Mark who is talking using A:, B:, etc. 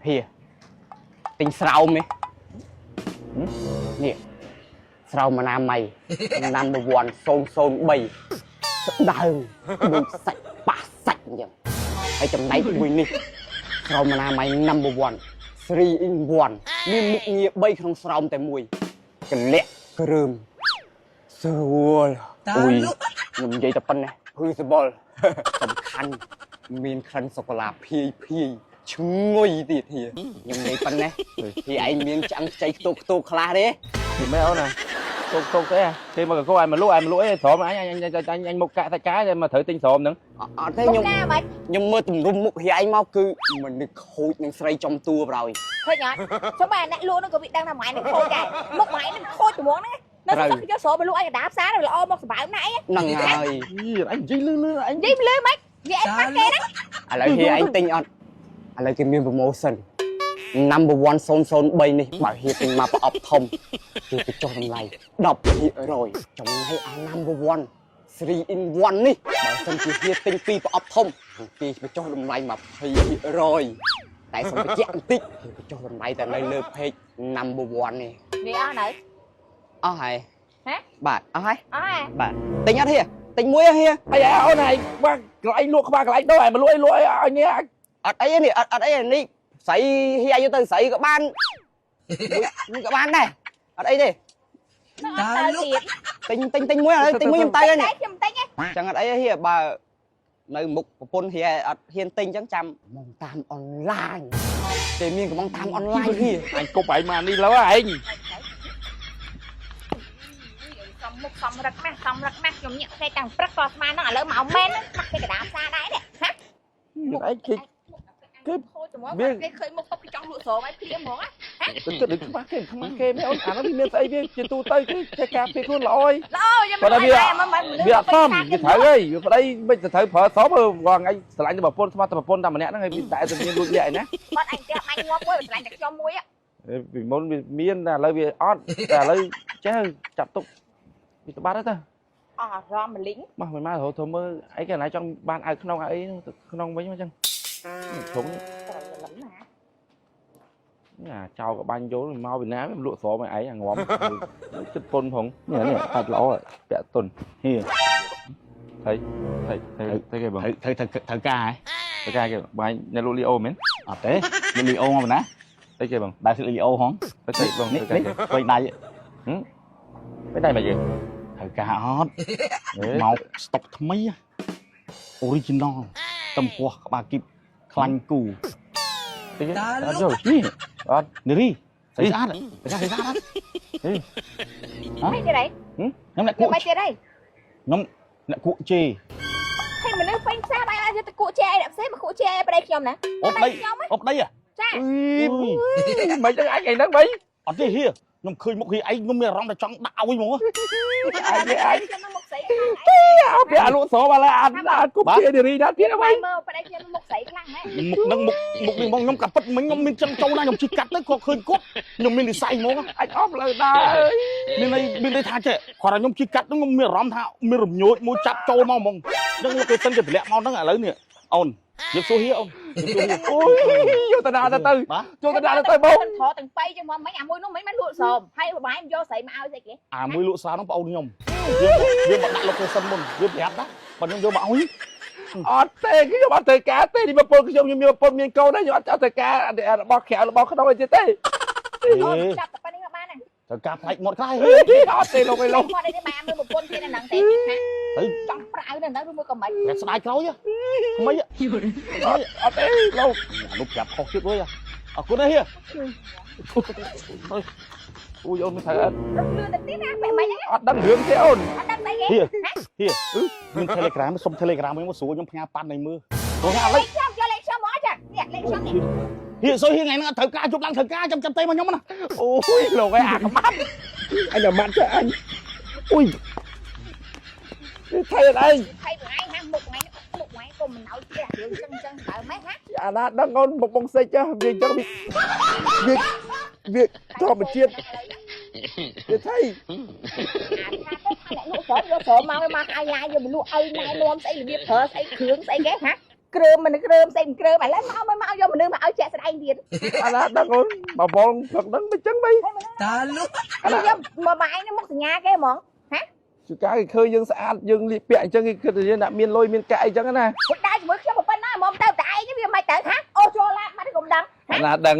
A: ហៀទិញស្រោមនេះនេះស្រោមអនាម័យ number 1 003ស្ដើងដូចសាច់ប៉ះសាច់អញ្ចឹងហើយចំណែកមួយនេះស្រោមអនាម័យ number 1 3 in 1មានមុខងារ3ក្នុងស្រោមតែមួយកលាក់គ្រើមស្រួលអុយខ្ញុំនិយាយតែប៉ុណ្ណេះភឺសបល់សំខាន់មានក្លិនសូកូឡាភាយភាយឈ្ងុយទៀតហៀខ្ញុំនិយាយប៉ុណ្ណេះហៀឯងមានឆ្អឹងខ្ចីខ្ទោកខ្ទោកខ្លះទេ
B: ពីម៉ែអូនណាទុកទុកទេគេមកកកឯងមកលក់ឯងមកលក់អីស្រោមអញអញអញអញមកកាក់សាច់កាមកត្រូវទិញស្រោមហ្នឹង
A: អត់ទេខ្ញុំ
C: មុខណាមិន
A: ខ្ញុំមើលទម្រង់មុខហៀឯងមកគឺមនុស្សខូចនឹងស្រីចំតួប្រហើយ
C: ឃើញអត់ចុះបែអ្នកលក់ហ្នឹងក៏វាដឹងថាម៉ែនឹងខូចដែរមុខម៉ែនឹងខូចត្មងហ្នឹងនៅស្រុកយកស្រោមមកលក់ឲ្យកណ្ដាលផ្សារល្អមកសម្បើមណាអី
A: ហ្នឹងហើយ
B: អញនិយាយលឺលឺអញ
C: និយាយលឺមិននិយាយអីខ្មាស់គេណា
A: ឥឡូវហៀឯងទិញអត់ឥឡូវគេមាន promotion number 1003នេះបើហៀទិញមកប្រអប់ធំគេបញ្ចុះតម្លៃ10%ចំណែកអា number 1 3 in 1នេះបើសិនជាហៀទិញពីរប្រអប់ធំគេបញ្ចុះតម្លៃ20%តែសូមបញ្ជាក់បន្តិចគេបញ្ចុះតម្លៃតែនៅលើ page number 1នេះ
C: និយាយអស់នៅ
A: អស់ហើយ
C: ហ៎
A: បាទអស់ហើយ
C: អស់ហើយ
A: បាទទិញអត់ហៀទិញមួយហៀ
B: អីអូនឯងបាក់កន្លែងលក់ក្បាលកន្លែងដូរឯងមកលក់អីលក់អីឲ្យនេះ
A: អត់អីទេនេះអត់អត់អីទេនេះស្រីហៀយកទៅស្រីក៏បានមួយក៏បានដែរអត់អីទេ
C: អត់ទៅទៀត
A: ទិញទិញទិញមួយឥឡូវទិញមួយខ្ញុំទៅហើយនេះ
C: តែខ្ញុំទិញឯង
A: ចឹងអត់អីទេហៀបើនៅមុខប្រពន្ធហៀអត់ហ៊ានទិញចឹងចាំមកតាមអនឡាញគេមានកំងតាមអនឡាញហៀ
B: អញគប់ឯងមកនេះលើឯង
C: សំមុខសំរឹកណាស់សំរឹកណាស់ខ្ញុំញាក់ភ្នែកតាំងព្រឹកក៏ស្មានហ្នឹងឥឡូវមកមែនខ្មាស់គេកណ្ដាលផ្សារដែរនេះហា
B: ឯងគេ
C: គេខូចត្មងគេឃើញមុខពុកគេចង់លក់ស្រោមឲ្យភ្លាមហ្មងណា
B: ទៅគិតដូចខ្មាស់គេខ្មាស់គេមែនអូនអានោះវាមានស្អីវាជាទូទៅគេចេះការពារខ្លួនល្អឯង
C: ល្អខ្ញុំមិនមិន
B: វាអត់សមវាត្រូវហីវាប្តីមិនទៅត្រូវប្រើសមរាល់ថ្ងៃស្រឡាញ់តែប្រពន្ធស្មាត់តែប្រពន្ធតែម្នាក់ហ្នឹងហើយវាតែទៅមានលួចលាក់ឯណា
C: បាត់អញផ្ទះបាញ់ងាប់មួយស្រឡាញ់តែខ្ញុំមួយ
B: ពីមុនវាមានតែឥឡូវវាអត់តែឥឡូវចេះចាប់ទុកវាស្បាត់ទៅ
C: អស់អារម្មណ៍មលីង
B: មកមិនមករហូតធ្វើមើលអីគេណាចង់បានអាវក្នុងអាវអីក្នុងវិញមកចឹងជ្រុង
C: ត្រូវលំណា
B: អាចៅក៏បាញ់យល់មកពីណាវាលក់ស្រោមឲ្យឯងអាងំចិត្តពុនផងនេះនេះកាច់ល្អពាក់តុនហៀថៃថៃថៃថៃគេបង
D: ត្រូវត្រូវត្រូវត្រូវការហ៎
B: ថៃគេគេបាញ់អ្នកលក់លីអូមែន
D: អត់ទេលីអូមកណា
B: ថៃគេបង
D: ដៃលីអូហង
B: ថៃបង
D: នេះ
B: ថៃ
D: នេះ
B: គេ
D: វិញដៃ
B: មិនដៃមកយើង
D: ត្រូវការអត់មកស្តុកថ្មី original តំពោះក្បាលគីបខ្លាញ់គូ
B: អត់យល់នេះអត់
D: នារីស្អាតស្អាតស្អាតស្អាត
C: មិនទៀតអី
D: ខ្ញុំអ្នកគក់
C: មិនទៀតអី
D: ខ្ញុំអ្នកគក់ជេ
C: ហើយមនុស្សពេញផ្សារបាយឲ្យទៅគក់ជែអីផ្សេងមកគក់ជែអីប្តីខ្ញុំណា
D: អូប្តី
C: ខ្ញុំ
D: អូប្តី
C: ចា
B: មិនដឹងអញឯហ្នឹងវិញ
D: អត់ទេហៀខ្ញុំឃើញមុខហៀឯងខ្ញុំមានអារម្មណ៍ថាចង់ដាក់ឲ្យហ្មង
B: អញអញ
C: ខ្ញុំមុខស្រី
B: អត់ពាក់លក់ស្រោមឥឡូវអត់អត់គប់ជានារីណាទៀតអ្វី
C: មើលប្តីខ្ញុំមុខស្រីខ្លាំងហ៎
D: មុខនឹងមុខមុខនេះហ្មងខ្ញុំកាពិតមិញខ្ញុំមានចឹងចូលណាខ្ញុំជិះកាត់ទៅក៏ឃើញគាត់ខ្ញុំមាននិស័យហ្មង
B: អញអស់លើដែរ
D: មានន័យមានន័យថាចេះគាត់ថាខ្ញុំជិះកាត់ហ្នឹងខ្ញុំមានអារម្មណ៍ថាមានរំញោចមួយចាប់ចូលមកហ្មងហ្នឹងលោកគេសិនគេតម្លាក់មកហ្នឹងឥឡូវនេះអូនយើងសួរហៀអូនយើងសួរហៀ
B: អូយយកតាណាទៅទៅ
D: បាទ
B: ចូលតាណាទៅទៅបង
C: ត្រទាំងបីចឹងមកមិញអាមួយនោះមិញមិនលក់ស្រោមហើយបាយយកស្រីមកឲ្យស្អីគេ
D: អាមួយលក់ស្រាហ្នឹងប្អូនខ្ញុំយើងយើងមកដាក់ location មុនយើងប្រាប់ណាបើខ្ញុំយកមកឲ្យ
B: អត់ទេខ្ញុំអត់ត្រូវការទេនេះប្រពន្ធខ្ញុំខ្ញុំមានប្រពន្ធមានកូនហើយខ្ញុំអត់ត្រូវការរបស់ក្រៅរបស់ក្នុងអីទៀតទេ
C: អូនចាប់តែប៉ុណ្្នេះក៏បានដែរ
D: ត្រូវការផ្លែកមាត់ខ្លះហេ
B: អត់ទេលោកឯងលោក
C: មកនេះបានមើលប្រពន្ធទៀតនៅហ្នឹងទេហា
D: ទៅ
C: ចង់ប្រាវនៅហ្នឹងឬមួយក៏មិន
D: ប្រាប់ស្ដាយក្រោយថ្មី
B: អត់ទេលោក
D: អានោះប្រាប់ខុសទៀតវិញអរគុណណាហៀ
B: អូយអូនមិនត្រូវអត់
C: លឿនទៅទៀតណាបែបមិនហ្នឹង
B: អត់ដឹងរឿងទេអូន
C: អត់ដឹងស្អីគេ
D: ហៀហៀមាន Telegram សុំ Telegram វិញមកស្រួលខ្ញុំផ្ញើប៉ាន់ឲ្យមើលព្រោះថាឥឡូវ
C: លេខខ្ញុំយកលេខខ្ញុំមកចានេះលេខខ្ញុំនេះ
D: ហៀសុយហៀថ្ងៃហ្នឹងអត់ត្រូវការជប់ឡើងត្រូវការចាំចាំទេមកខ្ញុំណា
B: អូយលោកឯងអាក្បាត់អញអាម៉ាត់ចេះអញអូយថៃអត់ឯង
C: ថៃបងឯងហាមុខថ្ងៃមុខថ្ងៃក៏មិនឲ្យទៀតរឿងចឹងចឹងបើម៉េចហា
B: អាណាដឹងអូនបុកបងសិចចាវាអញ្ចឹងវាវាវាធម្មជាតិវាថៃ
C: អាថាទៅថាអ្នកលក់ស្រោមយកស្រោមមកមកឲ្យឡាយយកមកលក់ឲ្យណែនាំស្អីរបៀបប្រើស្អីគ្រឿងស្អីគេហា គ្រើមមិនគ្រើមស្អីមិនគ្រើមឥឡូវមកមកមកយកមនុស្សមកឲ្យជាក់ស្ដែងទៀត
B: អាណាដឹងអូនមកបងព្រឹកហ្នឹងមិនចឹងបី
E: តាលុះ
C: យកមកមកឯងនឹងមុខសញ្ញាគេហ្មង
B: ជួនកាលគេឃើញយើងស្អាតយើងលៀកពាក់អញ្ចឹងគេគិតថាយើងអ្នកមានលុយមានកាក់អីចឹងណា
C: គាត់ដើរជាមួយខ្ញុំប៉ុណ្ណាហ្មងទៅតែឯងវាមិនទៅហាអូចូលឡានបាត់កុំដឹង
B: អាណាដឹង